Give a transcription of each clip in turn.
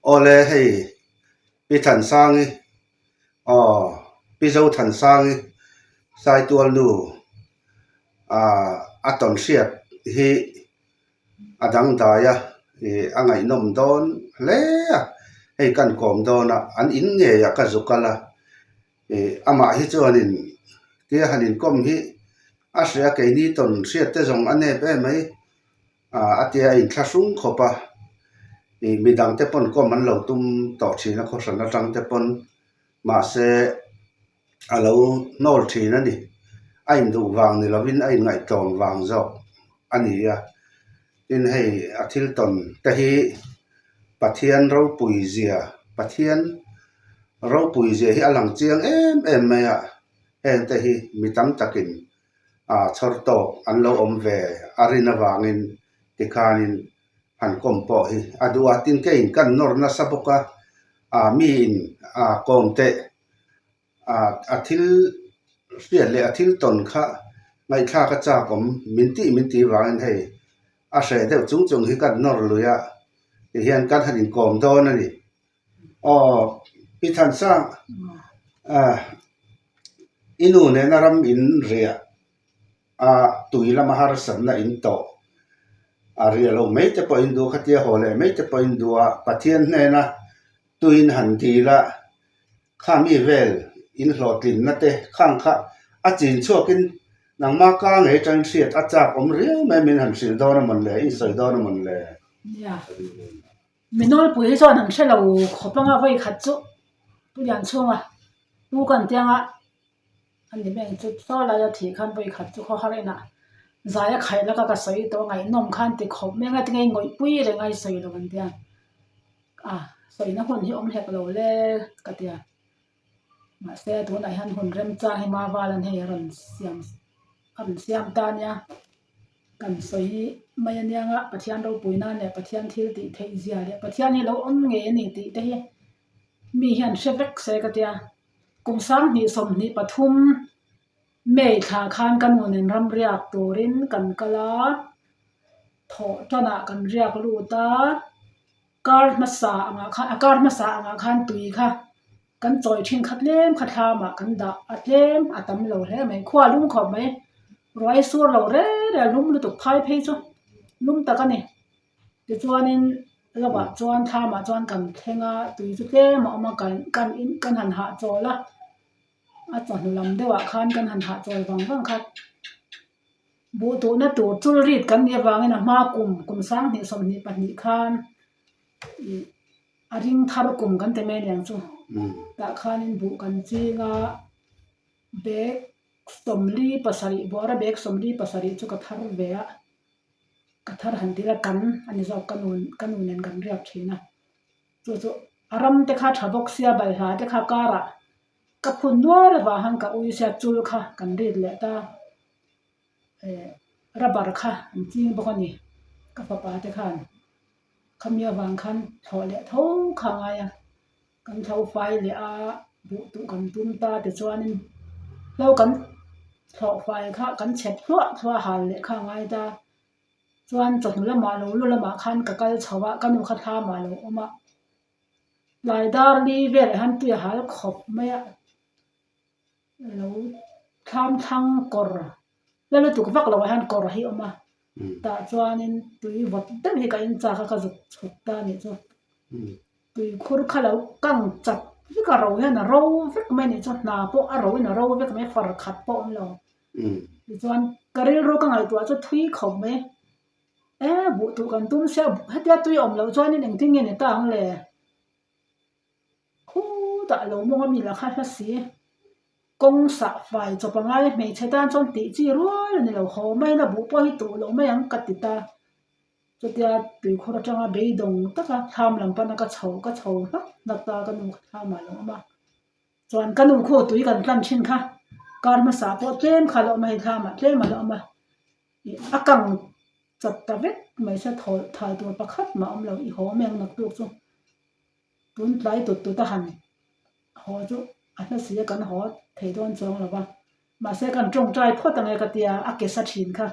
Awle hei Pi Thansangi aw Pi Zothansangi Saitual nu ah a tawn hriat hi a dangdai a ih a ngaihnawm dawn hle a hei kan kawm dawn a an in ngei ah ka zu kal a ih amah hi chuanin tia han inkawm hi a hria keini tawn hriat te zawng a nep em mai. Ah a tia a inthlahrung khawp a, ih midang te pawn kawm an lo tum tawh thin a khawhran atang te pawn mahse a lo hnawl thin a ni. A induh vang ni lovin a inngaihtlawm vang zawk a ni a, tin hei a thil tawn te hi Pathian ropui zia Pathian ropui zia hi a lang chiang em em mai a, heng te hi mi tam takin ah chhawr tawk an lo awm ve a rin avangin tikhanin han kawm pawh hi a duh a, tin keiin kan nawr nasa bawk a, ah miin ah kawm teh ah a thil hriat leh a thil tawn kha ngaihthlak a chak awm min tih min tih vangin hei a hreh deuh chung chung hi kan nawr lui a tihian kan han inkawm dawn a ni. Aw Pi Thansang ah i nu nena ram in riah a tui lama harsatna in tawh a riah loh mai te pawh in duh a khatia haw leh mai te pawh in duh a Pathian hnena tuiin han dil a kha mi vel in hlawhtlinna te khang kha a chin chhuakin nangmah ka ngei atangin hriat a chak awm riau mai min han hrilh dawn a mawn le in sawi dawn a mawn le. Mi nawlpui hi chuan an hre lo khawp anga vawi khat chu Pu Lianchhunga pu kan tianga a ni mai ang chu saw laia thih khan vawi khat chu khawhar inah zai a khaih laka ka sawi tawh ngaihnawm khan ti khawp mai anga tinge ngawihpui reng a i sawi lo an tia a sawina hun hi awm hlek lo le ka tia mahse tunah hian hun remchang hi Mavalan hei a rawn siam a rawn siam ta ania. Kan sawi mai aniang a, Pathian ropui nan leh Pathian thil tih theih zia leh Pathian hi lo awm ngei a ni tih te hi mi hian hre vek se ka tia. Kum 20 23 May thla khan ka nu nen ram riak turin kan kal a, thawh tanah kan riak lut a, kar hmasa angah khan a kar hmasa angah khan tui kha Kan chawi thin kha tlem kha thlamah kan dah a tlem a tam lo hle mai khua lum khawp mai ruai sur lo reng reng a lum lutuk phai phei chu lum tak a ni tichuanin lovah chuan thlamah chuan kan thleng a tui chu tlem a awm a kan kan in kan han hahchawl a a chawhnu lam deuhah khan kan han hahchawl vang vang kha buh tuhna tur chul rit kan nih avangin a hma kum kum 20 22 khan ih. A ring thar kum kan ti mai aniang chu tah khanin buh kan ching a bag 47 buara bag 47 chu ka thar ve a ka thar han tir a kan a ni zawk ka nu ka nu nen kan riak thin a chu chu a ram te kha tha bawk sia balhla te kha karah ka phun nual avang khan ka ui sia chul kha kan rit leh ta eh rubber kha an ching bawk a ni ka fapa te khan. Khami avang khan thlawh leh tho kha a ngai a, kan thlo fai leh a, buh tuh kan tum ta tichuanin hlo kan thlawh fai kha kan chhep hluah hluah a hal leh kha a ngai ta. Chuan chawhnu lamah lo lu lamah khan ka kal chho a, ka nu kha thlamah a lo awm a, tlai dar li velah hian tui a hal khawp mai a. Lo thlam thlang kawr la lutuk vak loh ah hian kawr hi a awm a tah chuanin tui vawt deuh hi ka in chak a ka zuk chhuk ta a nih chu tui khur kha lo kang chat vek a ro hian a ro vek mai a nih chu hna pawh a ro in a ro vek mai far khat pawh a awm lo tichuan ka rilru ka ngaihtuah chu thui khawp mai e buh tuh kan tum sia hetia tui awm loh chuanin engtin nge ni ta ang le. Khutah lo mawng a mi lah kha hla si. Kawng sah fai chawp a ngai a hmeichhe tan chuan tih chi rual a ni lo. Haw mai ila buh pawh hi tuh loh mai ang ka ti ta. Chutia tuikhur atanga beidawng taka thlam lam pana ka chho ka chho hlak hlak ta ka nu kha thlamah a lo awm a. Chuan ka nu khu tui kan tlan thin kha kar hmasa pawh tlem kha a lo awm a hei thlamah tlem a lo awm a. Ih a kang chat ta vek mai se thawl thal tur pakhat mah a awm lo i haw mai ang naktuk chu. Tun tlai tut tut a han haw chu a hla si a kan haw thei dawn chuang lo va, mahse kan tawngtai phawt ang e ka tia a ke sa thin kha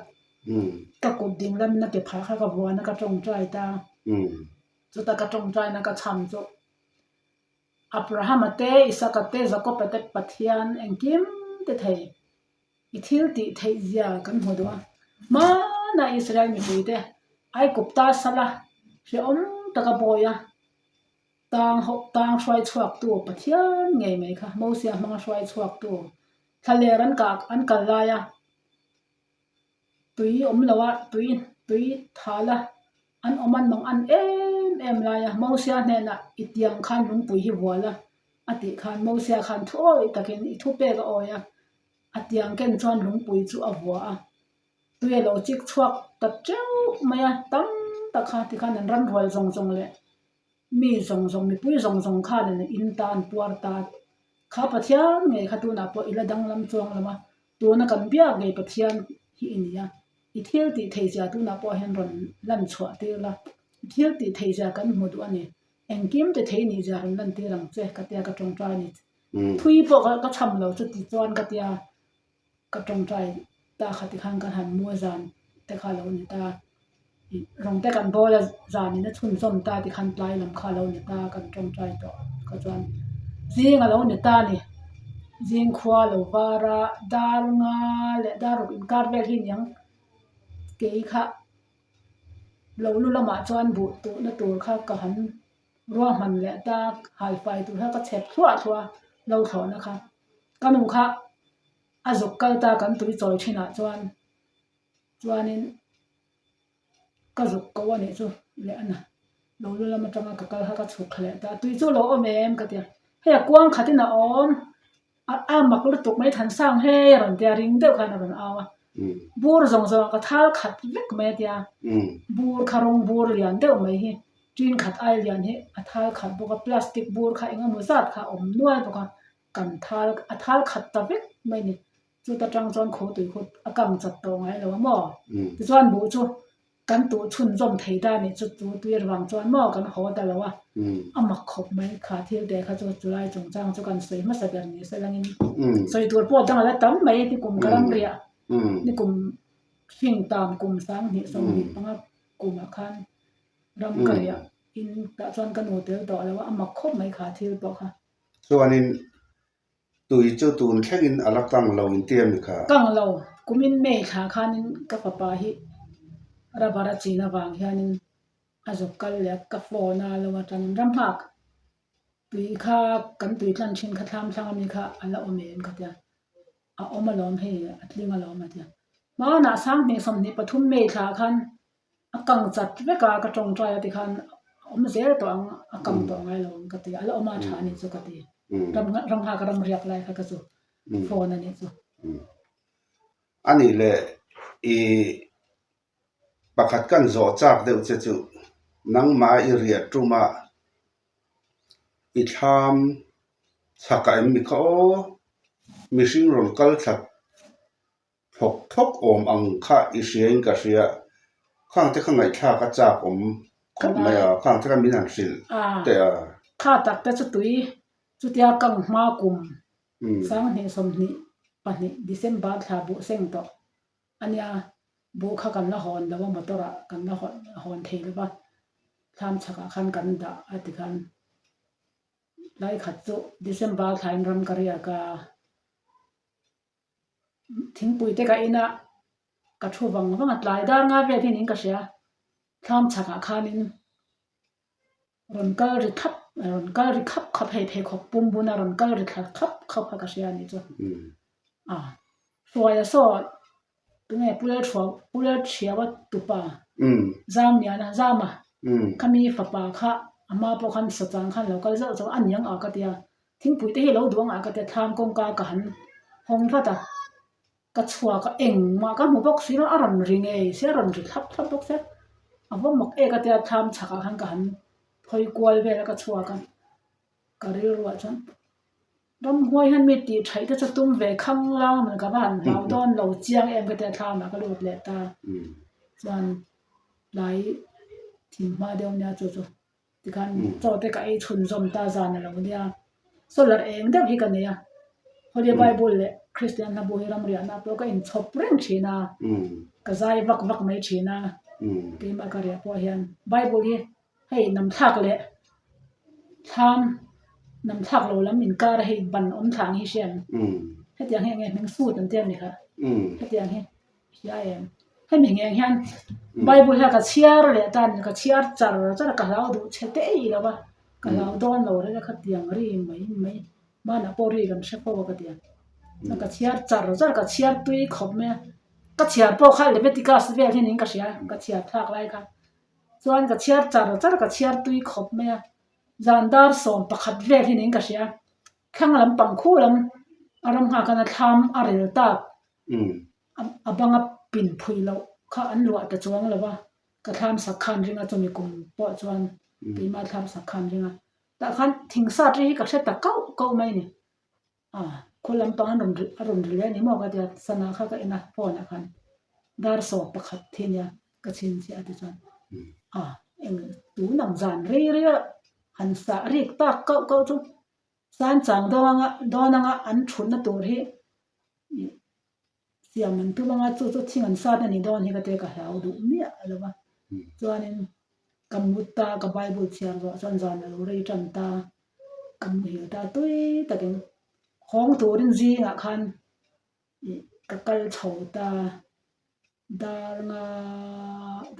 ka kut ding lamin a ke phah kha ka vuan a ka tawngtai ta. Chuta ka tawngtaina ka chham chu Abrahama te, Isaka te, Jakoba te Pathian engkim te thei i thil tih theih zia kan hmu duh a. Hmana Israel mipuite Aigupta sala hrehawm taka bawi a tang ho tang hruai chhuaktu Pathian ngei mai kha Mosia hmanga hruai chhuaktu thlaler an kah an kal laia tui awm lo a tui tui thal a an awm an mang an em em lai a Mosia hnenah i tiang khan lungpui hi vual a a tih khan Mosia khan thu awih takin i thu pek a awi a a tiang ken chuan lungpui chu a vua a tui a lo chik chhuak ta teuh mai a tam tak kha tikhan an ram rual zawng zawng leh mi zawng zawng mipui zawng zawng khan an in ta an puar ta kha Pathian ngei kha tunah pawh i la danglam chuang lo a tuna kan biak ngei Pathian hi i ni a i thil tih theih zia tunah pawh hian rawn lan chhuah tir la i thil tih theih zia kan hmu duh a ni engkim ti thei nih zia rawn lan tir ang che ka tia ka tawngtai a ni thui pawh ka cham lo chu ti chuan ka tia ka tawngtai ta kha tikhan ka han mu a zan te kha a lo ni ta ih rawng te kan bawl a zan in a chhunzawm ta tikhan tlai lam kha a lo ni ta kan tawngtai tawh kha chuan zing a lo ni ta a ni zing khua lo var a dar nga leh dar ruk inkar vel hi aniang kei kha lo lu lamah chuan buh tuhna tur kha ka han ruahman leh ta halfai tur kha ka chhep thluah thluah a lo thlawhna kha ka nu kha a zuk kal ta kan tui chawi thinah chuan chuanin ka zuk ko a nih chu leh a na lo lu lam atanga ka kal kha ka chhuk thla leh ta tui chu a lo awm em ka ti a hei a kuang khatin a awm a a mak lutuk mai thansang hei a rawn ti a ring deuh khan a rawn au a bur zawng zawng ah ka thal khat vek mai a tia bur kha rawng bur lian deuh mai hi tin khat ai lian hi a thal khat bawk a plastic bur kha eng emaw zat kha a awm nual bawk a kan thal a thal khat ta vek mai a ni chuta tang chuan khaw tui khaw a kang chat tawh ngai lo a maw tichuan buh chu kan tuh chhunzawm thei ta nih chu chu tui avang chuan maw kan haw ta lo a a mak khawp mai kha thil te kha chu chulai chungchang chu kan sawi hmasa ber ni se langin sawi tur pawh dang a la tam mai nikum ka ram riah nikum hring tam kum sanghnih sawmhnih panga kumah khan ram ka riah in tah chuan ka nu tel tawh lo a a mak khawp mai kha thil pawh kha. Chuanin Tui chu tun thlengin a la kang lo inti a mi kha? Kang lo, kumin May thla khanin ka fapa hi rubber a chin avang hianin a zuk kal leh a, ka phone a lo atangin ram nghak tui kha kan tui tlan thin kha thlam thlang ami kha a la awm em ka tia, a awm alawm hei a tling alawm a tia. Hmanah 20 23 May thla khan A kang chat vek a, ka tawngtai a tikhan a awm zel tawh ang, a kang tawh ngai lo ang ka ti a, a la awm a tha a nih chu ka ti. Ram ram nghak ram riak lai kha ka chu phone a nih chu. A nih leh i pakhat kan zawh chak deuh che chu nangmah i riah tum a i thlam chhak ah em mi kha aw mihring rawn kal thla Thawk thawk awm ang kha i hria in ka hria. Khang te kha ngaihthlak a chak awm khawp mai a, khang te kha min han hrilh teh a. Kha tak te chu tui chutia kang hma kum 2022 December thla buh seng tawh a nia, buh kha kan la hawn lo a motor ah kan la hawn thei lo va, thlam chhakah khan kan dah a ti khan lai khat chu December thla in ram ka riak a. Thingpui te ka in a, ka thu vang vang a, tlai dar ngai vel hian in ka hria, thlam chhakah khanin rawn kal ri khap rawn kal ri khap khap hei pheikhawk pum buna rawn kal ri thla khap khap kha ka hria a nih chu. A Hruaia saw tunge Pu Lalthuau Pu Lalthiaua tupa Zamliana Zama khami fapa kha a hma pawh khan sawchang khan lo kal zauh zauh a ni ang a ka tia. Thingpui te hi lo duh ang ah ka tia thlam kawngka ka han hawng vat a, ka chhuak a engmah ka hmu bawk si lo a rawn ri ngei sia a rawn ri thlap thlap bawk sia a va mak ek a tia thlam chhak ah khan ka han phawi kual vel a ka chhuak a ka rilruah chuan ramhuai hian mi tih theih te chu tum ve khang lang a ka va han hlau dawn lo chiang em ka tia thlam ah ka lut leh ta chuan tlai thim hma deuh nia chu chu. Tikhan chaw te ka ei chhunzawm ta zan a lo nia. Solar eng deuh hi ka nei a. Holy Bible leh Christian hla bu hi ram riahna pawh ka inchhawp reng thin a. Ka zai vak vak mai thin a. Keimah ka riah pawh hian Bible hi Hei namthlak leh thlam namthlak lo lam inkar a hei ban awm thla ang hi hria em? Hetiang hi enge hming sut an tia ni kha? Hetiang hi hria em? Hemi ngeng hian Bible hian ka chhiar leh ta a ni, ka chhiar char char a, ka hlau duh chhe te ei lo va, ka hlau dawn lo reng a khatiang ri mai mai hmanah pawh ri kan hre fo a ka ti a, chuan ka chhiar char char a, ka chhiar tui khawp mai a, ka chhiar pawh kha Leviticus vel hi niin ka hria ka chhiar thlak lai kha. Chuan ka chhiar char char ka chhiar tui khawp mai a, zan dar 11 vel hi niin ka hria, thlang lam pang khu lam a ram nghak a thlam a rel tak a banga pin phui loh kha an luah ta chuang lo va, ka thlam sak khan ring a chumi kum pawh chuan keimah thlam sak khan ring a, tah khan thing sat ri hi ka hre ta kauh kauh mai a ni. A, khaw lampang an rawn a rawn ri leh a ni maw ka tia, sana kha ka en a phone ah khan dar 11 thi nia ka chhinchhiah a tichuan a eng tun ang zan rei rei a han sah rik tak kauh kauh chu san chang dawn anga dawn anga an thutna tur hi ih siam an tum anga chu chu thing an sat a ni dawn hi ka tia ka hlau duh miah lo va chuanin ka mut ta ka bible chhiar zawh chuan zan a lo rei tan ta. Ka muhil ta tui takin hawng turin zingah khan ih ka kal chho ta dar nga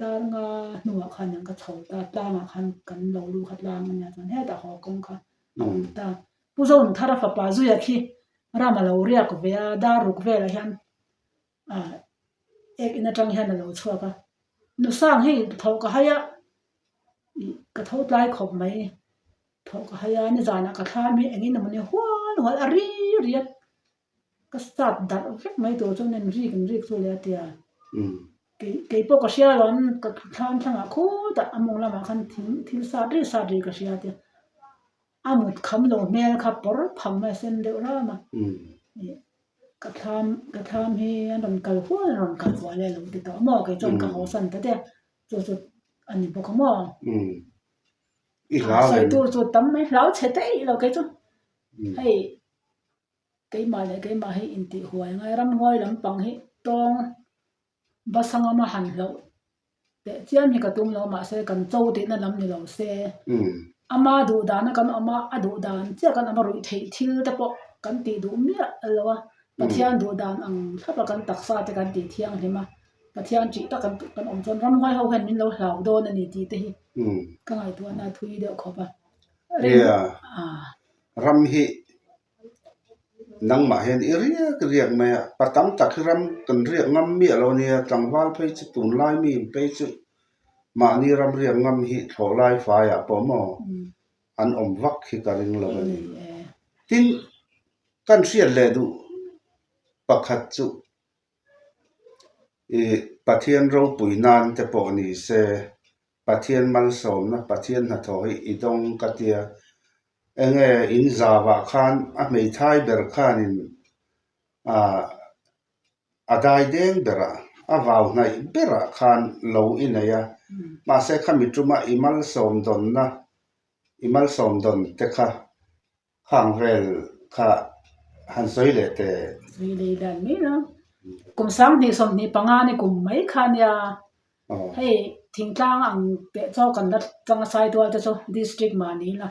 dar nga hnuah khan ang ka chho ta tlangah khan kan lo lu kha tlang ania chuan hetah haw kawng kha a awm ta. Pu Zonthara fapa zuia khi ram a lo riak ve a dar ruk velah hian ah ek in atang hian a lo chhuak a nusang hei tho ka hai a ih ka tho tlai khawp mai tho ka hai a nizanah ka thlam hi engin emawni hual hual a ri riat ka start darh vek mai tur chuan in rik in rik chu le a tia kei kei pawh ka hria lo an ka thlam thlangah khutah a mawng lamah khan thing thil sat ri sat ri ka hria a tia a mut kham lo hmel kha pawr phang mai a sen deuh ram a ih ka thlam ka thlam hi an rawn kal hual an rawn kal hual e a lo ti tawh maw kei chuan ka haw san ta daih a chu chu a ni bawk a maw I hlau sawi tur chu tam mai hlau chhe daih lo kei chu hei keimah leh keimah hi intih huai ngai ramhuai lampang hi tawng bus anga han hlauh teh chiam hi ka tum lo mahse kan cho tihna lam ni lo se ama duh dana kan awm a a duh dan chiah kan awm a ruih theih thil te pawh kan tih duh miah lo a Pathian duh dan ang thlap a kan taksa te kan tih thianghlim a Pathian tih tak kan awm chuan ramhuai ho hian min lo hlau dawn a ni tih te hi ka ngaihtuahna a thui deuh khawp a. Nia ram hi Nangmah hian i riak riak mai a, pa tam tak hi ram kan riak ngam miah lo nia, tlangval phei chu tunlai mi in phei chu mahni ram riak ngam hi thlawh lai faiah pawh maw an awm vak hi ka ring lo a ni. Tin, kan hriat leh duh pakhat chu ih Pathian ropui nan te pawh ni se, Pathian malsawmna, Pathian hnathawh hi i dawng ka tia. Enge in zavah khan a hmeithai ber khanin ah a dai deng berah, a vau hnaih berah khan lo i nei a. Mahse khami tuma i malsawm dawnna, i malsawm dawn te kha Khang vel kha han sawi leh teh. Sawi leh dan mai lo. Kum 2025 ni kum mai kha nia hei thingtlang ang teh chaw kan la chang a Saitual te chu district mahni la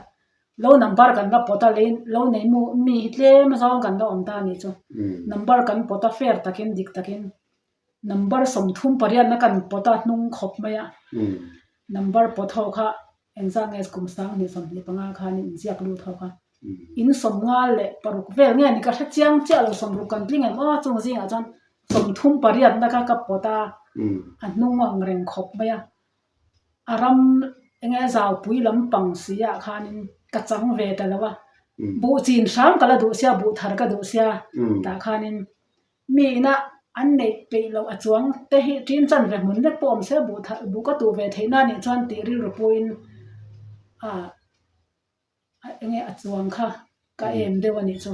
lo number kan la pawt a lei lo nei mu mi hi tlem azawng kan la awm ta a nih chu number kan pawt a fair takin dik takin Number 38 na kan pawt a hnung khawp mai a, number pawt ho kha engzah nge kum 2025 khan in inziak lut ho kha in 56 vel nge ni ka hre chiang chiah lo 60 kan tling em aw chung zingah chuan 38 na kha ka pawt a, a hnung ang reng khawp mai a, a ram enge zaupui lampang si ah khanin ka chang ve ta lo a, buh chin hram ka la duh sia buh thar ka duh sia tah khanin Mi ina an neih peih loh a chuang te hi ṭin chan ve hmun lek pawh awm se buh thar buh ka tuh ve theih na nih chuan tih rilru puiin ah enge a chuang kha ka em deuh a nih chu.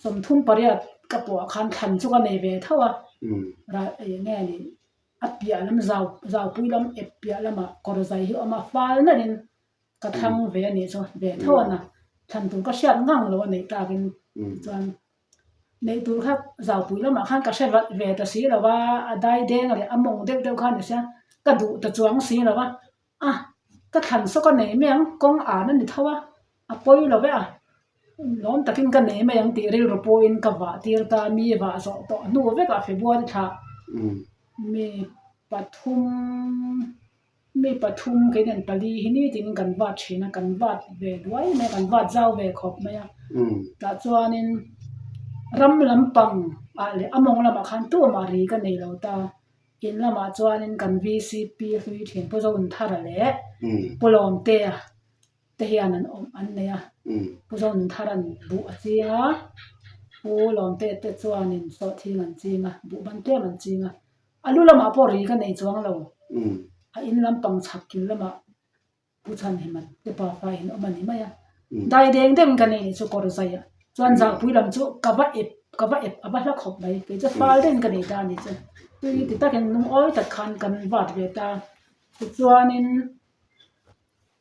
38 ka pawh ah khan thlan chu ka nei ve tho a ral enge a nih a piah lam zau zaupui lam ep piah lamah kawr zai hi a awm a fal nalhin ka thlang ve a nih chu ve tho a na thlan tur ka hriat ngang lo a neih takin chuan. Neih tur kha zaupui lamah khan ka hre vat ve ta si lo va, a dai deng leh a mawng deuh deuh kha ni sia, ka duh ta chuang si lo va, a Ka thlan saw ka nei mai ang, kawng an a ni tho a, a pawi lo ve a, lawm takin ka nei mai ang tih rilru pawhin ka vah tir ta, mi vah zawh tawh hnu vekah February thla mi pathum mi pathum keinian pali hi nitin kan vat thin a, kan vat ve duai mai a, kan vat zau ve khawp mai a, tah chuanin ram lampang ah leh a mawng lamah khan tumah ri ka nei lo ta. In lamah chuanin kan VCP hlui thin Pu Zonthara leh Pu Lawmtea te hian an awm an nei a, Pu Zonthara'n buh a ching a, Pu Lawmtea te chuanin sawhthing an ching a, buh ban tlem an ching a, a lu lamah pawh ri ka nei chuang lo, a in lampang chhak kil lamah Pu Chhanhima te pa fa in awm a ni mai a, dai deng deuhin ka nei nih chu kawr zai ah chuan zahpui lam chu ka va ep ka va ep a va hla khawp mai kei chu fal deuhin ka nei ta a ni chu tui ti takin lungawi tak khan kan vat ve ta tichuanin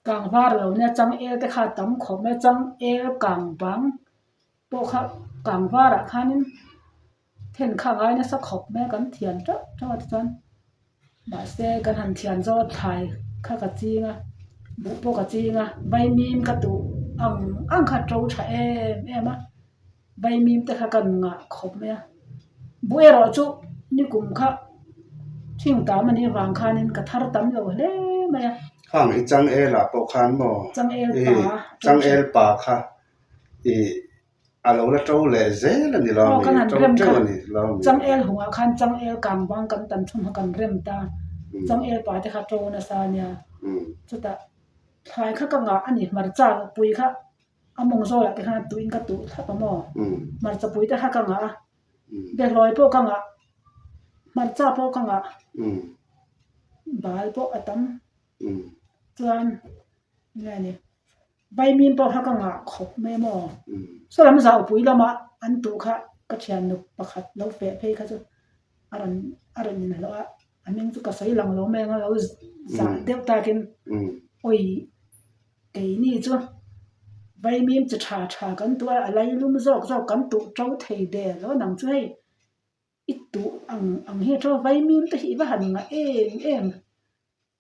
kang var lo nia changel te kha a tam khawp mai a changel kang bang pawh kha kang varah khanin then kha a ngai nasa khawp mai a kan thian teuh teuh a tichuan mahse kan han thian zawk a thlai kha ka ching a buh pawh ka ching a vaimim ka duh ang ang kha to tha em em a vaimim te kha ka ngah khawp mai a buh erawh chu nikum kha thing tam anih avang khanin ka thar tam lo hle mai a. Khang i changel ah pawh khan maw Changel pa changel pa kha ih A lo la to leh zel a ni lo Aw, kan mi, han to rem teuh kha. a ni lo mi. Changel hungah khan changel kang bang kan tan thum kha kan rem ta. Changel pa te kha to nasa a nia. Chutah thlai kha ka ngah a ni, hmarcha pui kha a mawng zawlah te khan a tuin ka tuh thlap a maw. Hmarcha pui te kha ka ngah a, behlawi pawh ka ngah, hmarcha pawh ka ngah, bal pawh a tam. Chuan enge a ni. Vaimim pawh kha ka ngah khawp mai maw? Saw lam zaupui lama an tuh kha ka thiannu pakhat lo feh phei kha chu a rawn a rawn inhlawh a, a hming chu ka sawi lang lo mai ang a lo zah deuh takin awi keini chu vaimim chi tha tha kan tuh a, a lailum zawk zawk kan tuh to thei der lo nang chu hei i tuh ang ang hi a to vaimim te hi i va han ngah em em.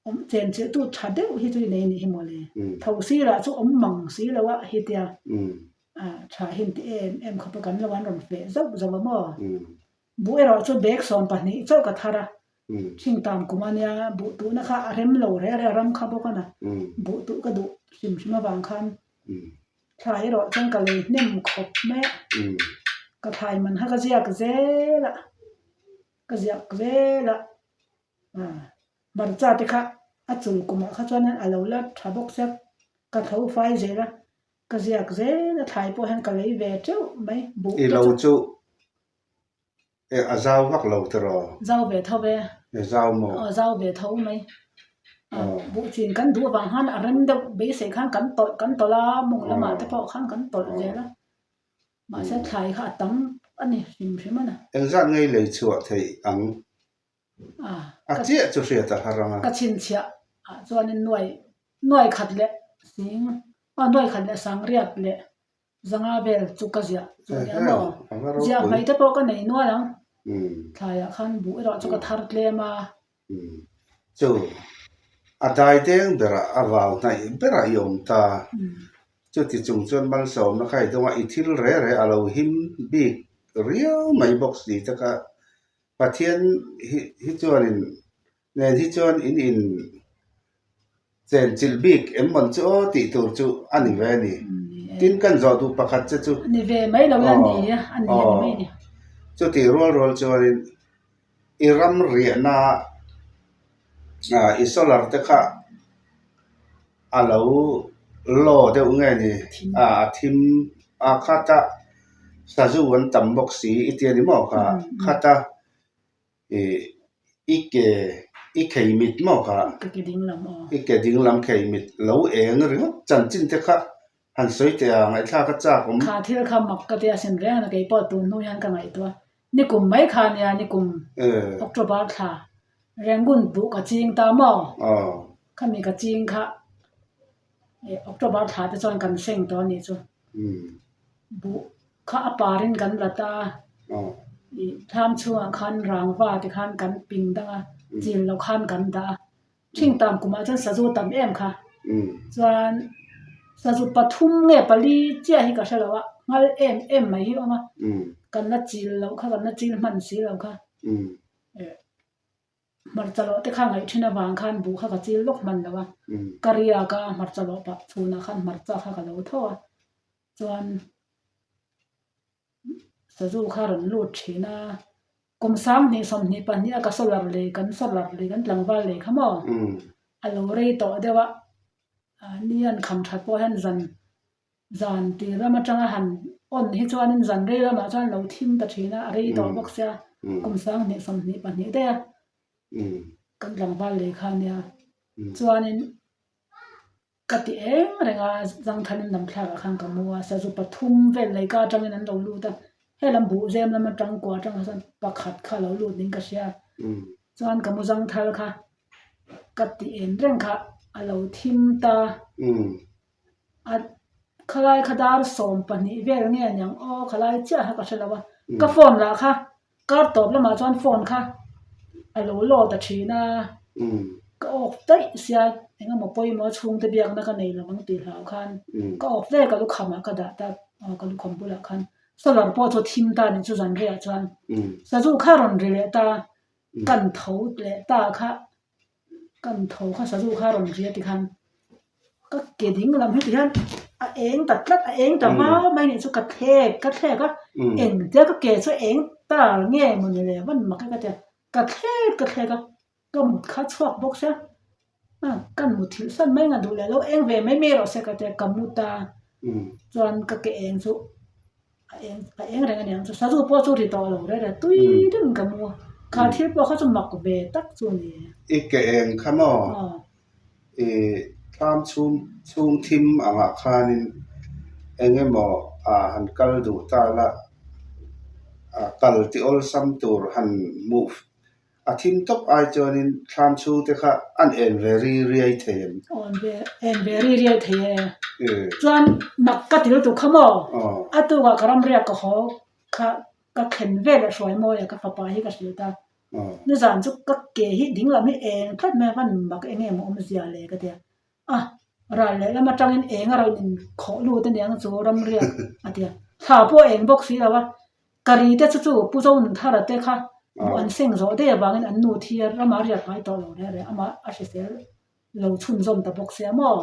Awm chen chilh tu tha deuh hi chu i nei nih hi mawle. Tho sirah chu awm mang si lo a hitia tha hi an ti em em khawp a kan lo an rawn feh zauh zauh a maw. Buh erawh chu bag 12 chauh ka thar a, Thingtam kum a nia buh tuhna kha a rem lo reh reh a ram kha bawk a na, buh tuh ka duh hrim hrim avang khan thlai erawh chuan ka lei hnem khawp mai a, ka thlai man kha ka ziak zel a, ka ziak zel a. Hmarcha te kha a chul kumah kha chuan a lo la tha bawk sia, ka tho fai zel a, ka ziak zel a thlai pawh hian ka lei ve teuh mai buh I te lo chu. chu e a zau vak lo tiraw? Zau ve tho ve. E zau maw? Aw zau ve tho mai. Buh chin kan duh avang khan a rem deuh beisei khan kan tawlh kan tawlh a, mawng lamah te pawh khan kan tawlh zel a. Mahse thlai kha a tam a ni hrim hrim a na. Engzat ngei lei chhuah theih ang? A chiah chu hriat a har ang a. Ka chhinchhiah ah chuanin nuai nuai khat leh sing aw nuai khat leh sangriat leh zanga vel chu ka ziah chu a nia maw? Ziah hmei te pawh ka nei nual ang. Thlaiah khan buh erawh chu ka thar tlem a. Chu a dai deng berah a vau hnaih berah i awm ta. Chuti chung chuan malsawmna kha i dawng a, i thil re re a lo him bik riau mai bawk si te kha Pathian hi hi chuanin nen hi chuan in in chenchilh bik em mawn chu aw tih tur chu a ni ve a ni. Tin kan zawh duh pakhat che chu A ni ve mai lo a ni a, a ni a ni mai a ni. Chutih rual rual chuanin i ram riahna ah i solar te kha a lo law deuh nge ni a a thim a khat a sazu an tam bawk si i tia ni maw kha khat a ih i ke i khei mit maw kha i ke ding lam khei mit lo eng ringawt chanchin te kha han sawi teh a ngaihthlak a chak awm. Kha thil kha mak ka tia sin reng a kei pawh tun hnu hian ka ngaihtuah Nikum mai kha nia nikum October thla Rangoon buh ka ching ta maw? Khami ka ching kha October thla te chuan kan seng tawh a nih chu. Buh kha a parin kan la ta ih thlam chhungah khan rangva te khan kan ping dang a, chil loh khan kan dah a. Thingtam kumah chuan sazu tam em kha. Chuan sazu pathum nge pali chiah hi ka hre lo a, nghal em em mai hi a awm a, kan la chil loh kha, kan la chil hman si lo kha. Hmarcha lawh te kha ngaih thin avang khan buh kha ka chil lawk hman lo a, ka riak a hmarcha lawh pah chhunah khan hmarcha kha ka lo tho a, chuan sazu kha a rawn lut thin a, kum 20 22 a ka solar lei kan solar lei kan tlangval lei kha maw a lo rei tawh deuh a, ni an kham that pawh hian zan Zan tir lam atanga han on hi chuanin zan rei lamah chuan lo thim ta thin a, a rei tawh bawk sia, kum 20 22 daih a, kan tlangval lei kha ania. Chuanin ka ti eng reng a, zangthalin lam thlakah khan ka mu a, sazu pathum vel lei ka atangin an lo lut a, helam buhzem lam atang kua atang kha chuan pakhat kha a lo lut niin ka hria a, chuan ka mu zangthal kha ka ti en reng kha a lo thim ta. A khalai kha dar 12 vel nge aniang aw khalai chiah kha ka hre lo a, ka phone lah kha kar tawp lamah chuan phone kha a lo load a thin a, ka off daih sia eng emaw pawimawh a chhungte biakna ka nei lo ang tih hlau khan ka off daih a ka lukhamah ka dah ta aw ka lukham bulah khan solar pawh chu a thim ta a nih chu zan rehah chuan sazu kha a rawn ri leh ta kan tho leh ta kha. Kan tho kha sazu kha a rawn ri a tikhan ka ke ding lam hi tihian a eng ta tlat a eng ta vau mai nih chu ka thlek ka thlek a engtia ka ke chu eng ta nge maw ni le van mak e ka tia ka thlek ka thlek a ka mut kha chhuak bawk sia ka muthilh san mai nga duh leh lo eng ve mai mai rawh se ka tia ka mu ta chuan ka ke eng chu. A eng a eng reng a niang chu sazu pawh chu ri tawh lo reng reng tui deuhin ka mu a kha thil pawh kha chu mak ve tak chu a ni. I ke eng kha maw? I thlam chhung chhung thim angah khanin eng emaw han kal duh ta la kal ti awlsam tur han hmuh A thim tawp ai chuanin thlam chhung te kha an en ve ri riai thei em? Aw en ve en ve ri riai thei e. Chuan mak ka ti lutuk kha maw? A tukah ka ram riak ka haw kha ka thlen vel a hruai mawi a ka fapa hi ka hrilh ta. Nizan chu ka ke hi ding lam hi eng tlat mai a van mak eng nge maw awmzia le ka ti a. A ral leh lam atangin eng a rawn inkhawh lut aniang chu ram riak a ti a. Thla pawh a eng bawk si lo a. Ka ri te chu chu Pu Zonunthara te kha buh an seng zawh daih avangin an nu thi a ramah riak ngai tawh lo reng reng amah a hrisel lo chhunzawm ta bawk sia maw?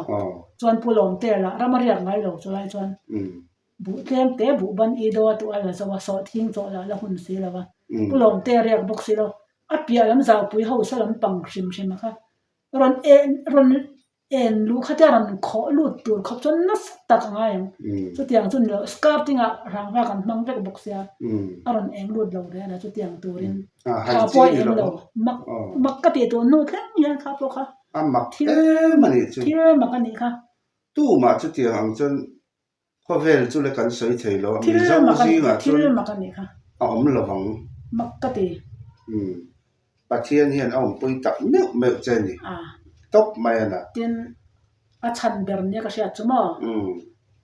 Chuan Pu Lawmte lah rama riak ngai lo chu lai chuan buh tlem te buh ban i do a tuah a la zo a, sawhthing chawh lah la hun si lo a, Pu Lawmte a riak bawk si lo, a piah lam zaupui ho sa lam pang hrim hrim a kha rawn en rawn En luh kha te a rawn khawh lut tur khawp chuan nasa tak a ngai ang. Chutiang chu ni lo, skirting ah rangva kan hmang vek bawk sia, a rawn eng lut lo reng a chutiang turin kha pawh a eng lo. Mak mak ka tih tur hnu thleng hian kha pawh kha A mak em a nih chu. Thil mak a nih kha. Tumah chutiang ang chuan Khawvel chu le kan sawi thei lo a, Mizo zingah chuan a awm lo vang. Mak ka ti. Umm. Pathian hian a awmpui tak meuh meuh che a ni. Tawp mai a na. Tin, a chhan ber nia ka hriat chu maw?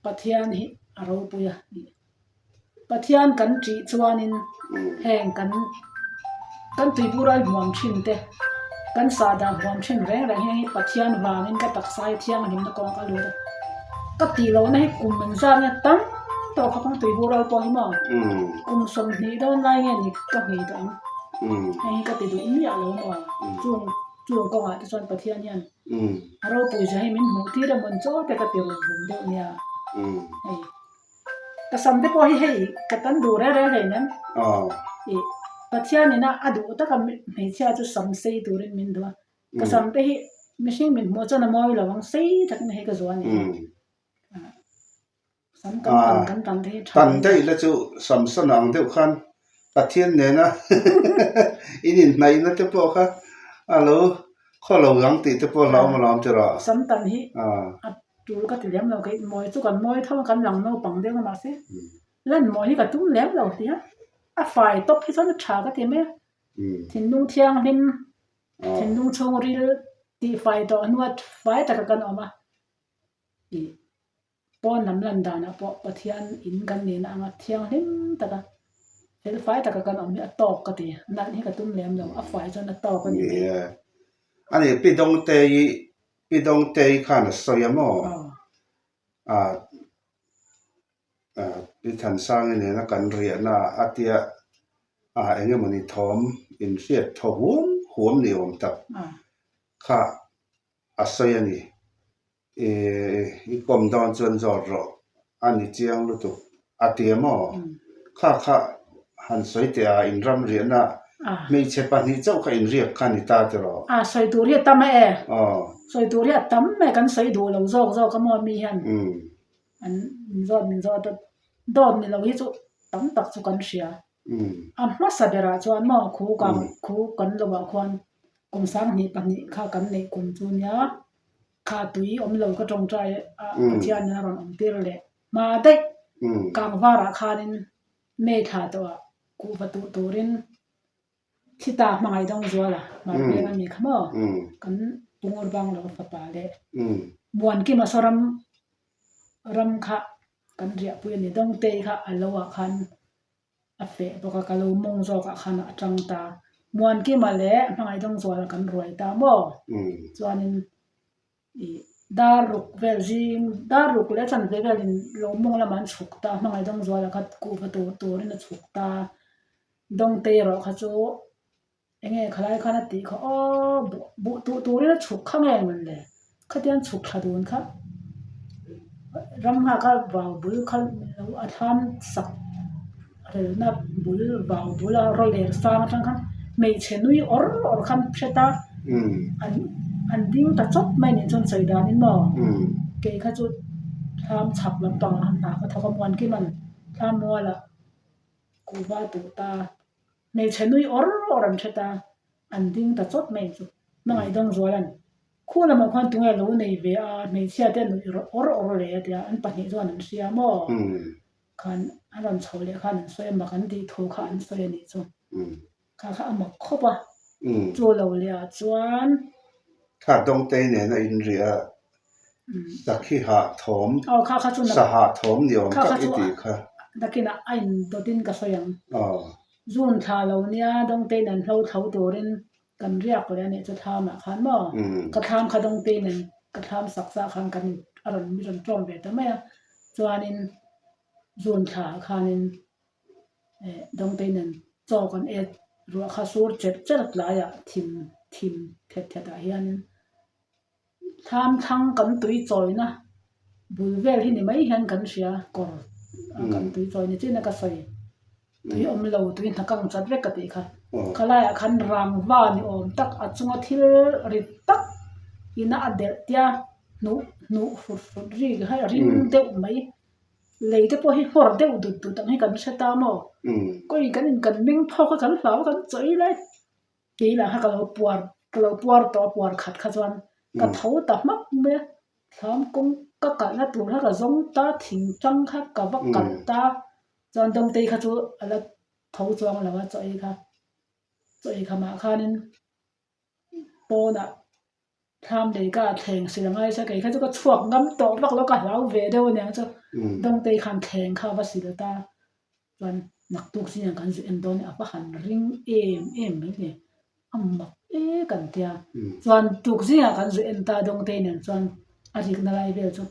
Pathian hi a ropui a ni. Pathian kan ṭih chuanin heng kan kan tuipural hmuam ṭhin te, kan sahdah hmuam ṭhin reng reng hian hi Pathian vangin ka taksa hi thianghlimna kawng ka lut a. Ka tih lohna hi kum engzat nge tam tawh khawp ang tuipural pawh hi maw kum 20 dawn lai nge ni ka nghei tawh ang. Heng hi ka ti duh miah lo maw chung chung kawngah te chuan Pathian hian a ropui zia hi min hmuh tir emaw chaw te ka ti rum rum deuh nia hei. Ka sam te pawh hi hei ka tan duh reng reng hlei nem. Ih Pathian ina a duh taka hmeichhia chu sam sei turin min duh a. Ka sam te hi mihring min hmuh chuan a mawi lo ang sei takin hei ka zuah a ni. Sam kan tan kan tan te hi tha. Tan daih la chu sam san ang deuh khan Pathian nena in inhnaihna te pawh kha a lo khaw lo ang tih te pawh hlauhawm alawm tiraw. Sam tan hi a Tul ka ti lem lo kei mawi chu kan mawi tho a kan lang naupang deuh a mahse lan mawi hi ka tum lem lo ti a a fai tawp hi chuan a tha ka ti mai a thinlung thianghlim thinlung chhungril tih fai tawh hnua fai taka kan awm a ih pawn lam lan danah pawh Pathian in kan nihna anga thianghlim taka fel fai taka kan awm hi a tawk ka ti nalh hi ka tum lem lo a fai chuan a tawk a ni mai. Ani pi Dawngte hi. Pi Dawngtei khan a sawi a maw? Ah Pi Thansangi nena kan riahna a tia ah eng emawni thawm inhriat thaw huam huam ni awm tak kha a sawi a ni. I kawm dawn chuan zawt rawh a ni chiang lutuk a ti a maw? Kha kha han sawi teh a inram riahna hmeichhe pahnih chauh kha inriak kha a ni ta tiraw? A sawi tur hi a tam a e. Sawi tur hi a tam mai kan sawi duh lo zawk zawk a maw mi hian an min zawt min zawt a dawt ni lo hi chu tam tak chu kan hria. A hmasa berah chuan maw khu kang khu kan lovah khuan kum sanghnih pahnih kha kan neih kum chu nia kha tui awm lo ka tawngtai a Pathian in a rawn awm tir leh hma daih kang varah khanin May thla tawhah kuhva tuh turin thi ta hmangaih dawng zual a hmar veng a ni kha maw kan Pungur Banglo fapa leh Muankima saw ram ram kha kan riahpui a ni Dawngtei kha a lo ah khan a feh bawk a ka lo mawng zawk ah khan a tang ta Muankima leh hmangaih dawng zual a kan ruai ta maw chuanin ih dar ruk vel zing dar ruk leh chanve velin lo mawng lamah an chhuk ta hmangaih dawng zual ah kha kuhva tur turin a chhuk ta Dawngtei erawh kha chu Enge khalai khan a tih kha aw buh buh tuh turin a chhuk kha nge mawn le khatiang chhuk thla dun kha ram nghak kha vau bul kha lo a thlam sak relna bul vau bula rawler sang atang khan hmeichhe nui awr awr khan hret a an an ding ta chawp mai nih chuan sawi danin maw kei kha chu thlam chhak lampang ah hna ka thawk a muankiman thlam mualah kuhva tuh ta. Hmeichhe nui awr awr an hre ta, an ding ta chawt mai chu. Hmangaih dawng zual an Khu lamah khuan tunge lo nei ve a, hmeichhia te nui awr awr leh a tia, an pahnih chuan an hria maw? Khan an rawn chhoh leh khan an sawi a, mak an tih thu kha an sawi a nih chu. Kha kha a mak khawp a, chu lo leh ah chuan. Kha Dawngtei nena inriah a, Sakhi hah thawm, sahah thawm ni awm tak i tih kha. Nakinah a indawtin ka sawi ang. Zun thla lo nia Dawngtein an hlo thlo turin kan riak leh a nih chu thlamah khan maw? Ka thlam kha Dawngtein an ka thlam sak zah khan kan a rawn mi rawn ṭawm ve ta mai a. Chuanin zun thlaah khanin Dawngtein an chaw kan et ruah kha sur cherh cherh tlaiah thim thim thet thetah hianin Thlam thlang kan tui chawina bul vel hi ni mai hian kan hria kawr a kan tui chawi ni chin a ka sawi tui awm lo tui hna kang chat vek ka tih kha khalaiah khan rangva ni awm tak a chunga thil rit tak ina a delh tia hnuh hnuh hrut hrut ri kha ring deuh mai lei te pawh hi nghawr deuh dut dut ang hi kan hre ta maw kawi kan in kan meng phawk a kan hlau a kan chawi lai. Kei lah kha ka lo puar ka lo puar tawh a puar khat kha chuan ka tho ta hmak mai a, thlam kawng ka kalhna tur kha ka zawng ta thing tang kha ka va kalh ta chuan Dawngtei kha chu a la tho chuang lo a chaw ei kha chaw ei khamah khanin pawnah thlam lei ka thleng sil angai sa kei kha chu ka chhuak ngam tawh vak lo ka hlau ve deuh aniang chu Dawngtei khan thleng kha a va sil ta. Chuan naktuk zingah kan zuk en dawn a va han ring em em mai le, a mak e kan tia. Chuan tuk zingah kan zuk en ta Dawngtei nen chuan a rikna lai vel chu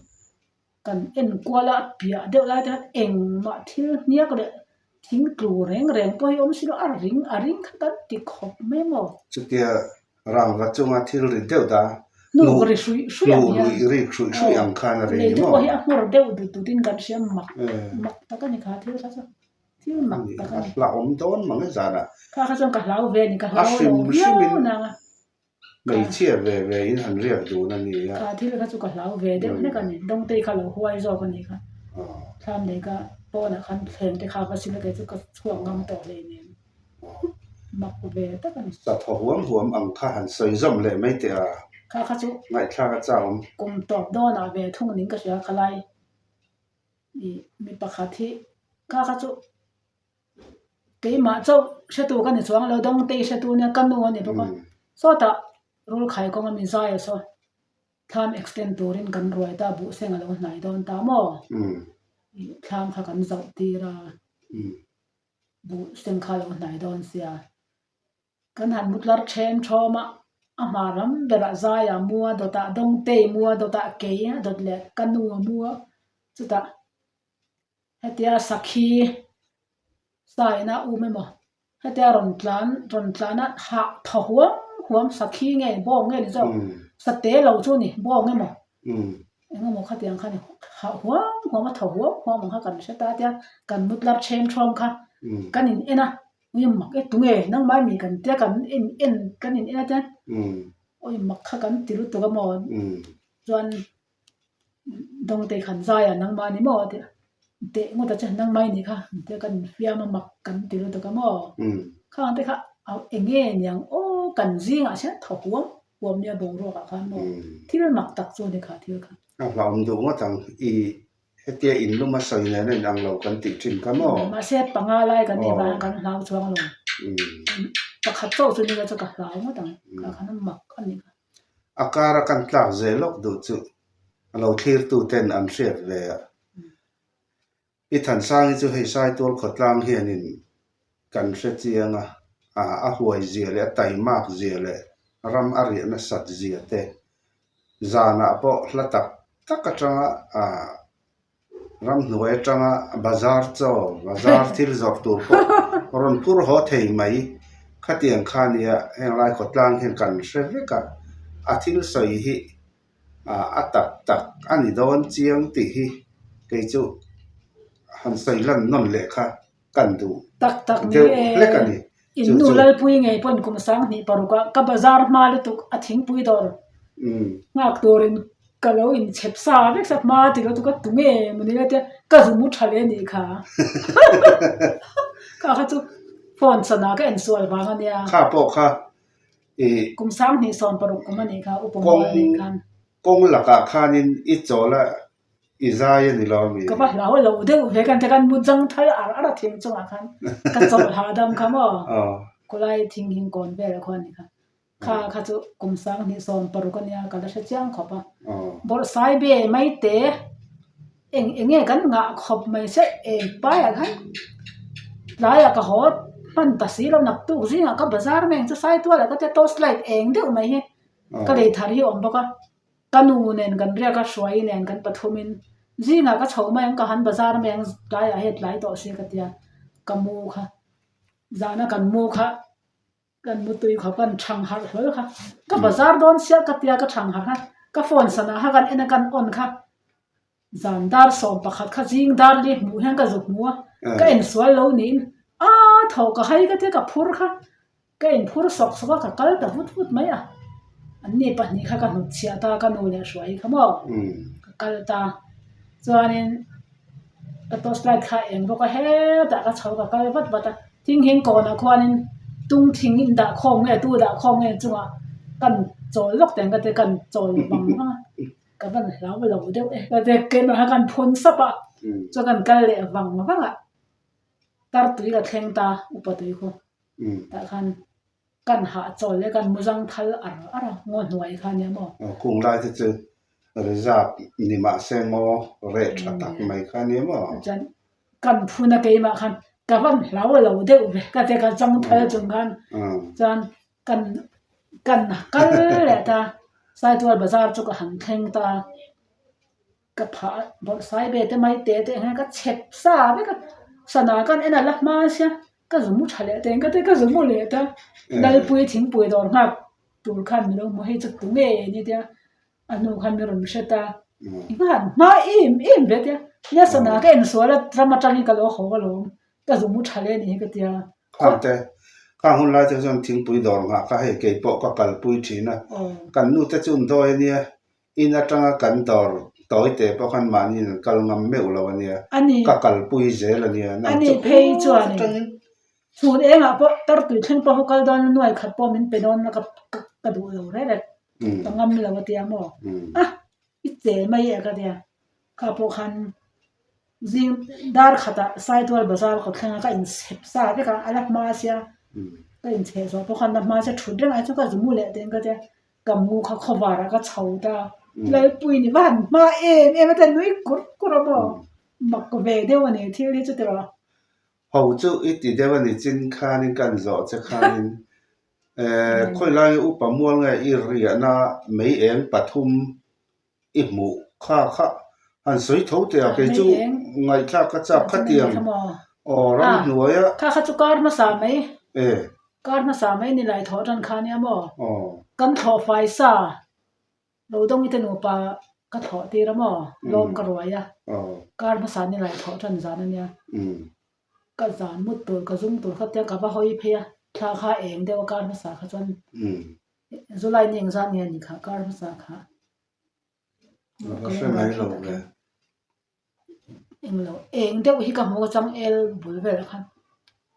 kan en kual a, a piah deuh lai te khan engmah thil hniak leh thing tlu reng reng pawh hi awm si lo, a ring a ring kha kan ti khawp mai maw. Chutia Rangva chunga thil rit deuh dah Hnuk ri hruih hruih ang hian hnuh rik hruih hruih ang khan a ri ni maw? Lei te pawh hi a nghawr deuh dut dut in kan hria mak mak tak a ni kha thil kha chu thil mak tak a ni. A hlauhawm dawn mang e zanah. Kha kha chuan ka hlau ve a ni ka hlau lo viau nang a. Hmeichhia ve ve in han riak dun a ni a. Kha thil kha chu ka hlau ve deuh hlek a ni. Dawngtei kha lo huai zawk a ni kha. Thlam nei ka pawnah khan thleng te kha va sil a kei chu ka chhuak ngam tawh hleinem. Mak ve tak a ni. Sa thaw huam huam ang kha han sawi zawm leh mai teh a. Kha kha chu. Ngaihthlak a chau awm. Kum tawp dawnah ve thung ning ka hria khalai ih mi pakhat hi kha kha chu keimah chauh hretu ka ni chuang lo dawngtei hretu nia ka nu a ni bawk a sawtah rulkhai kawnga mi zai a saw thlam extend turin kan ruai ta buh seng a lo hnai dawn ta maw ih thlam kha kan zauh tir a. Buh seng kha lo hnai dawn sia. Kan han mutlar then thawm a. A hma lam berah Zaia mua dawtah Dawngtei mua dawtah kei a dawt leh ka nu a mua chutah hetia sakhi sa ina um emaw hetia rawn tlan rawn tlan a hah thaw huam huam sakhi nge bawng nge ni zawk sate lo chu ni bawng emaw eng emaw khatiang kha ni hah huam huam a thaw huam huam ang kha kan hre ta tia kan mu tlar then thawm kha kan in en a. Ui mak e tunge nangmah mi kan tia kan en en kan in en a chuan ui mak kha kan ti lutuk a maw chuan dawngte khan zai a nangmah ni maw a ti a teh ngawt a chuan nangmah i nih kha tia kan infiam a mak kan ti lutuk a maw khang te kha eng nge niang aw kan zingah hian thaw huam huam nia boruak ah khan maw thil mak tak chu a ni kha thil kha. A hlauhawm duh ngawt ang i Hetia in lum a sawi nen a inang lo kan tih thin kha maw? Mahse panga lai kan nih vang kan hlau chuang lo. Pakhat chauh chu nila chu ka hlau ngawt ang. Kha khan a mak a nih kha. A kar a kan tlak zel lawk duh chu a lo thlirtu ten an hriat ve a. Pi Thansangi chu hei Saitual khawtlang hianin kan hre chiang a, a huai zia leh a taimak zia leh ram a riah nasat zia te Zanah pawh hla tak tak atanga ah ramhnuai atanga bazar chaw bazar thil zawrh tur pawh rawn phur haw thei mai khatiang kha nia henglai khawtlang hian kan hre vek a a thil sawi hi ah a tak tak a ni dawn chiang tih hi kei chu han sawi lan nawn leh kha kan duh Tak tak ni deuh e. hlek a ni. In Chu nu chu. Lalpui ngei pawn kum 2000 ah ka bazar hma lutuk a thingpui dawr nghak turin ka lo inchhep sa vek sa hma ti lutuk a tunge mawni lai te ka zu mu tha leh anih kha. Kha kha chu phone sana ka ensual vang a nia. Kha pawh kha i. Kum 2016 kum anih kha upa mual anih khan. Kawng lakah khanin i chawl a I zai a ni lo ami? Ka va hlau lo deuh ve kan ti khan mu zang thal ar ar a thing chungah khan ka chawlh hahdam kha maw khawlai thing hing kawn vel khaw a ni kha. Kha kha chu kum 2016 a nia ka la hre chiang khawp a. Bawrhsai be mai te eng eng nge kan ngah khawp mai se eng paiah khan tlaiah ka haw hman ta si lo naktuk zingah ka bazar mai ang chu Saitualah ka tia torch light eng deuh mai hi ka lei thar hi a awm bawk a. Ka nu nen kan riak a, Hruai nen kan pathumin zingah ka chho mai ang, ka han bazar mai ang, tlaiah hei tlai tawh si ka tia, ka mu kha, zana kan mu kha, kan mu tui khawp kan thang harh hlawl kha, ka bazar dawn chiah ka tia ka thang harh kha, ka phone sana kha kan en a kan on kha, zan dar 11 kha zing dar li hmuh hian ka zu hmu a, ka ensual lo niin, aa thaw ka hai ka tia ka phur kha. Ka inphur sawk sawk a, ka kal ta vut vut mai a. Anni pahnih kha ka hnutchhiah ta, ka nu leh Hruai kha maw ka kal ta. Chuanin ka torch light kha a eng bawk a, hetah ka chho ka kal vat vat a. Thing hing kawnah khuanin tung thing in dah khawm nge tu dah khawm nge chungah kan chawl lawk teng ka ti kan chawl vang vang a. Ka van hlau lo deuh e ka ti keimah kha kan phun sap a, chuan kan kal leh vang vang a. Tar tui ka thleng ta upa tui khu. Tah khan kan hah chawl leh kan muzang thal ar ar a, ngaw hnuai kha nia maw? Aw, kung lai te chu reserve ni mah se ngaw reh tha tak mai kha nia maw? Chuan kan phun a keimah khan ka van hlau lo deuh ve ka ti ka chang thal chung khan chuan kan kan kal leh ta Saitual bazar chu ka han thleng ta. Ka phah a, bawrhsai ve te mai te te hian ka chhep sa vek a, sana kan en a la hma sia ka zu mu tha leh teng ka ti ka zu mu leh ta, Lalpui thingpui dawr nghak tur khan min lo hmu hei chu tu nge ni tia a hnu khan min rawn hre ta, i va han hma em em ve tia, nia sana ka en sual a ram atangin ka lo haw alawm ka zu mu tha leh a nih hi ka tia. Khang te, khang hun lai te chuan thingpui dawr nghah kha hei keipawh ka kalpui thin a, kan nu te chu an dawi a nia In atanga kan dawr tawi te pawh khan mahniin an kal ngam meuh lo a nia, ka kalpui zel a nia, nang chu khaw atangin. Chhun engah pawh tar tui thleng pawh ho kal dawn nuai khat pawh min pe dawn la ka duh lo rek rek, ka ngam lo a tia maw, a i che mai e ka tia, kha pawh khan zing dar khatah Saitual bazar ka thleng a ka inchhep sa vek a, a la hma sia, ka inchheh zawh pawh khan la hma sia thut reng ai chu ka zu mu leh teng ka tia. Ka mu kha khawvarah ka chho ta, Lalpui ni va han hma em em a ta nui kur kur a maw, mak ve deuh a ni thil hi chu tiraw. Ho chu i ti deuh a ni chin khanin kan zawh che khanin. Eh, khawilai upa mual nge i riahna mei eng pathum i hmuh kha kha han sawi tho teh a, kei chu ngaihthlak ka chak khatiang aw ramhnuai a. Kha kha chu kar hmasa mai. Eh. Kar hmasa mai ni lai thawh tan kha nia maw? Aw. Kan thlawh fai sa lo dawng i te nupa ka thlawh tir a maw? Lawm ka ruai a. Aw. Kar hmasa ni lai thawh tan zan a nia. Umm. Ka zan mut tur ka zum tur kha tia ka va hawi phei a, thla kha eng deuh a kar hmasa kha chuan July ni engzat nge a nih kha kar hmasa kha. Ka hre mai lo ve. Englo eng deuh hi ka hmu a changel bul velah khan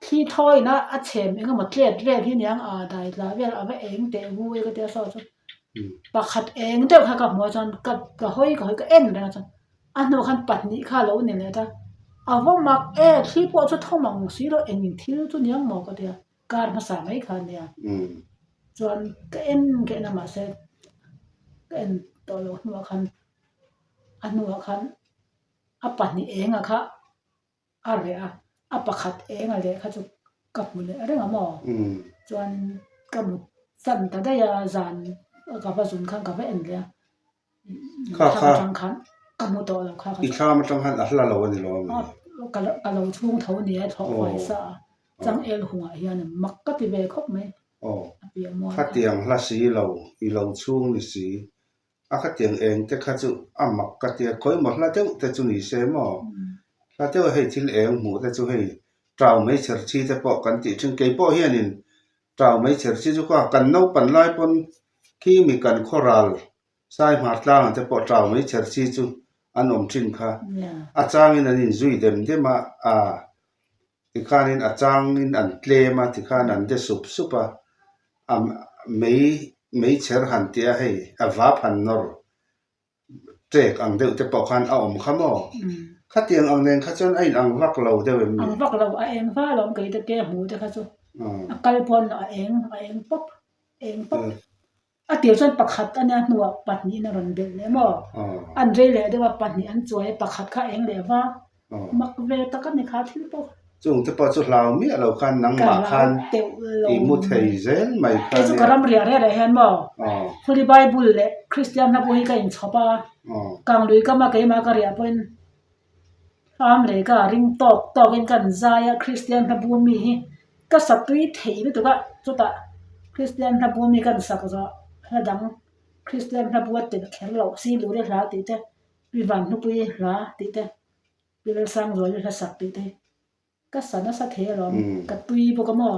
thli thawiin a a chhem eng emaw tlet vel hi aniang a dai tla vel a va eng teh vu e ka tia saw chu pakhat eng deuh kha ka hmu a chuan ka ka hawi ka hawi ka en reng a chuan A hnuah khan pahnih kha a lo ni leh ta. A va mak e, thli pawh chu thawm ang si lo, eng thil chu niang maw ka ti a, kar hmasa mai kha a nia. Chuan ka en ka en a mahse ka en tawh loh hnuah khan a hnuah khan a pahnih enga kha a reh a, a pakhat enga leh kha chu ka hmu leh reng a maw? Chuan ka mut chan ta daih a, zan ka va zun khan ka va en leh a, Kha kha atang khan ka hmu tawh lo kha i thlam atang khan a hla lo a ni lo ami? Ka lo ka lo chhung tho nia thlawh fai sa a, changel hungah hian mak ka ti ve khawp mai. Aw, khatiang hla si lo, i lo chhung ni si, A khatiang eng te kha chu a mak ka tia, khawimaw hla deuh te chu ni se maw? Hla deuh hei thil eng hmuh te chu hei tau mai chher chi te pawh kan tih thin. Kei pawh hianin tau mai chher chi chu kha kan naupan lai pawn khi mi kan khawral sai hmar tlangah te pawh tau mai chher chi chu an awm thin kha. A changin an inzui dem dem a, aa tikhanin a changin an tlem a, tikhan an de sup sup a, a mei meichher han tih a hei a vap han nawr ṭek ang deuh te pawh khan a awm kha maw? Khatiang ang nen kha chuan a inang vak lo deuh em ni? Ang vak lo, a eng va alawm kei te ke hmu te kha chu a kal pawn a eng a eng pawp eng pawp a tir chuan pakhat a nia hnuah pahnihin a rawn belh leh maw? An rei leh deuh a pahnih an chuai a pakhat kha a eng leh va Mak ve tak a ni kha thil pawh. Chung te pawh chu hlau miah lo khan nangmah khan i mu thei zel mai kha nia. Kei chu ka ram riah reh reh hian maw Holy Bible leh Kristian hla pawh hi ka inchhawp a, Kanglui kama keimah ka riah pawhin Hlam lei ka ring tawk tawkin ka inzai a, Kristian hla bu mi hi ka sa tui thei lutuk a, chutah Kristian hla bu mi ka insak zawh hla dang Kristian hla bu a telh kher loh Siluri hla tih te Pi Vanhnupui hla tih te, Pi Lalsangzuali hla sak tih te hi ka sa nasa thei alawm, ka tui bawk a maw?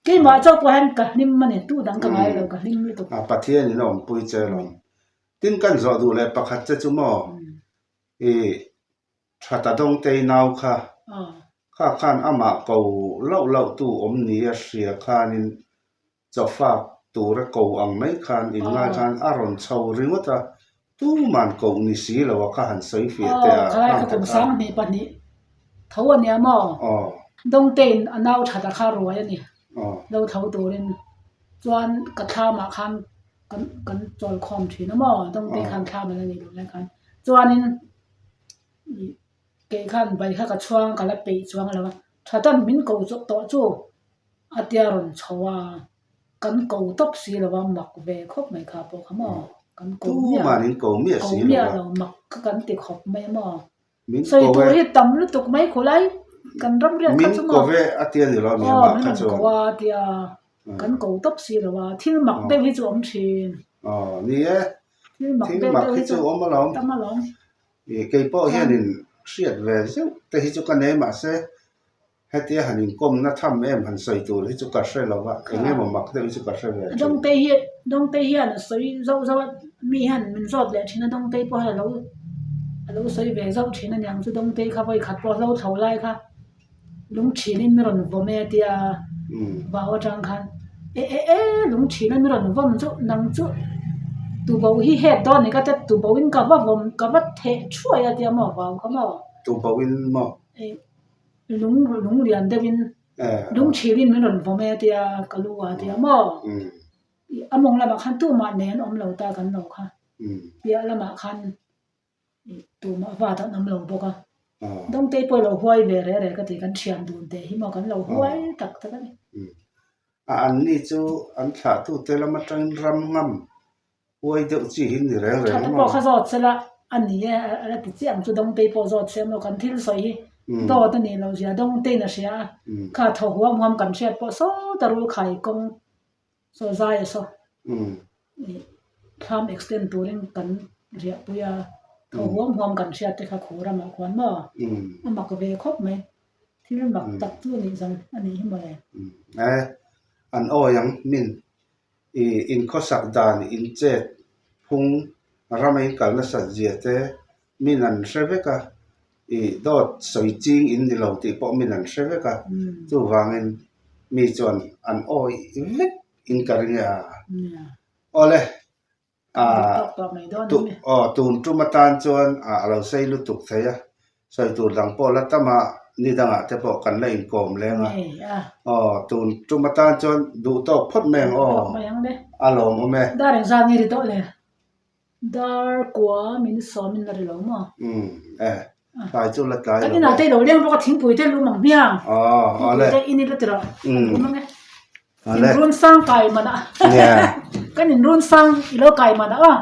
Keimah chauh pawh hian ka hlim a ni, tu dang ka ngai lo, ka hlim lutuk. A Pathian in a awmpui che alawm. Tin kan zawh duh leh pakhat che chu maw, i Thata Dawngtei nau kha, kha khan amah ko lauh lauh tu awm ni a hria khanin Chawfak tura ko ang mai khan in ngai khan a rawn chho ringawt a, tuman koh ni si lo a kha han sawi fiah teh a, Aw, khalai kha kum 22 tho a nia maw? Aw. Dawngtein a nau that a kha ruai a ni, Aw. lo tho turin chuan ka thlamah khan kan kan chawl khawm thin a maw? Dawngtei khan thlam a la nei duh lai khan chuanin kei khan bai kha ka chhuang ka la peih chuang lo a, thatan min ko tawh chu. A tia rawn chho a, kan ko tawp si lo a, mak ve khawp mai kha pawh kha maw? Kan ko miah Tuman in ko miah ko si lo miah a. lo, mak kha kan ti khawp mai a maw? Min Sawi ko tur e. hi tam lutuk mai khulai kan ram riat kha Min chu ko maw? ve a tia ni lo mi Aw, amah min kha rawn chuan. ko a tia kan ko tawp si lo a, thil mak deuh hi chu awm thin. Aw, ni e. Thil mak Thil deuh mak deuh hi hi chu chu awm alawm. tam alawm. Ih, kei pawh hianin hriat ve zeuh te hi chu ka nei mahse Hetia han inkawmna tham em han sawi tur hi chu ka hre lo va, eng emaw mak deuh hi chu ka hre ve thin. Dawngtei hi Dawngtei hian a sawi zauh zauh a, mi hian min zawt leh thin a, Dawngtei pawh hian a lo a lo sawi ve zauh thin a niang chu Dawngtei kha vawi khat pawh hlo thlo lai kha lung thinin mi rawn vawm e a tia vau atang khan e e e lung thina mi rawn vawm chu nang chu tuboh hi het dawn ni ka tia tubohin ka va vawm ka va theh thuai a tia maw vau kha maw. Tubohin maw? Lung lung lian deuhin lung thilin min rawn vawm e tia ka lu a tia maw? A mawng lamah khan tumah nen awm lo ta kan lo kha. Piah lamah khan tumah vat an awm lo bawk a. Dawngtei pawh i lo huai ve reh reh ka ti kan thian dun teh hi maw kan lo huai tak tak a ni. A an ni chu an thlahtute lam atangin ram ngam huai deuh chi hi ni reng reng Tha te pawh kha zawt sela a ni e, a la ti chiah ang chu Dawngtei pawh zawt se maw kan thil sawi hi dawt a nih loh zia Dawngteiin a hria a, kha thaw huam huam kan hriat pawh sawta rul khai kawng saw zai a saw thlam extend turin kan riahpui a, thaw huam huam kan hriat te kha khu ramah khuan maw a mak ve khawp mai, thil mak tak chu a nih zawng a nih hi mawle. E, an awi ang min I inkhawsak dan, inchet phung, rama inkal nasat zia te min an hre vek a, i dawt sawi ching in ni lo tih pawh min an hre vek a, chuvangin mi chuan an awi vek in ka ring e a. Awle, aw tun tum atan chuan a lo sei lutuk thei a. Sawi tur dang pawh la tam a, ni dangah te pawh kan la inkawm leng a. Aw, tun tum atan chuan duh tawk phawt mai ang aw, a lawmawm e. Dar engzat nge ri tawh le? Dar kua min sawmin la ri lo maw? Umm, e, tlai chu la tlai lo e. Kan inah te i lo leng bawk a, thingpui te lum ang hmiang. Aw, awle. Thingpui te in ila ti rawh, kan lum ang e. Inrun sang kai manah. Kan inrun sang i lo kai manah aw.